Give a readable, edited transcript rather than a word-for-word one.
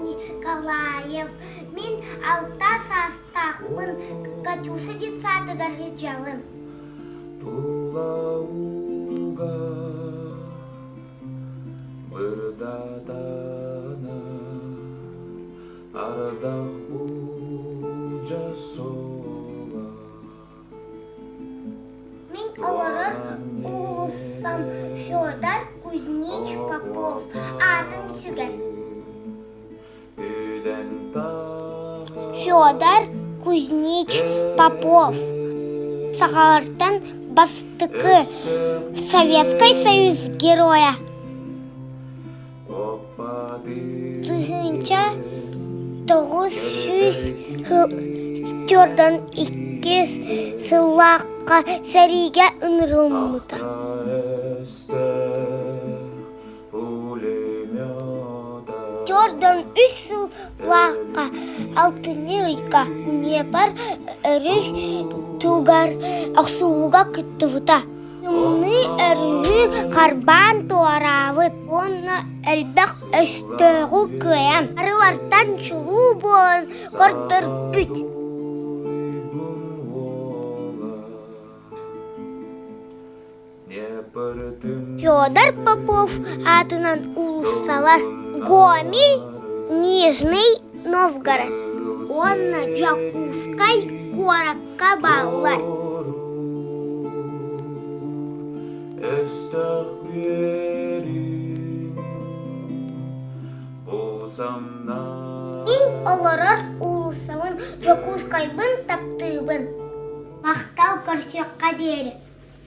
Николаев. Мин алта саастаахпын, Катюша детсадыгар сылдьабын. Тула ууга бырдатана ардах буулдьа суола Мин олорор уулуссам Федор Кузьмич Попов аатын сүгэр. Федор Кузьмич Попов сахалартан бастакы Советскай Союз Геройа. 1942 сыллаахха сэриигэ ыҥырыллыбыта. Чордон үс сыллаахха алтынньы ыйга Днепр өрүс тугар охсуһууга кыттыбыта. Тымныы өрүһү харбаан туораабыт уонна элбэх өстөөҕү кыайан, арыылартан чулуу буолан көрдөрбүт. Федор Попов аатынан уулуссалар Гомель, Нижний Новгород уонна Дьокуускай куоракка бааллар. Мин олорор уулуссабын Дьокуускайбын таптыыбын. Махтал көрсүөххэ диэри.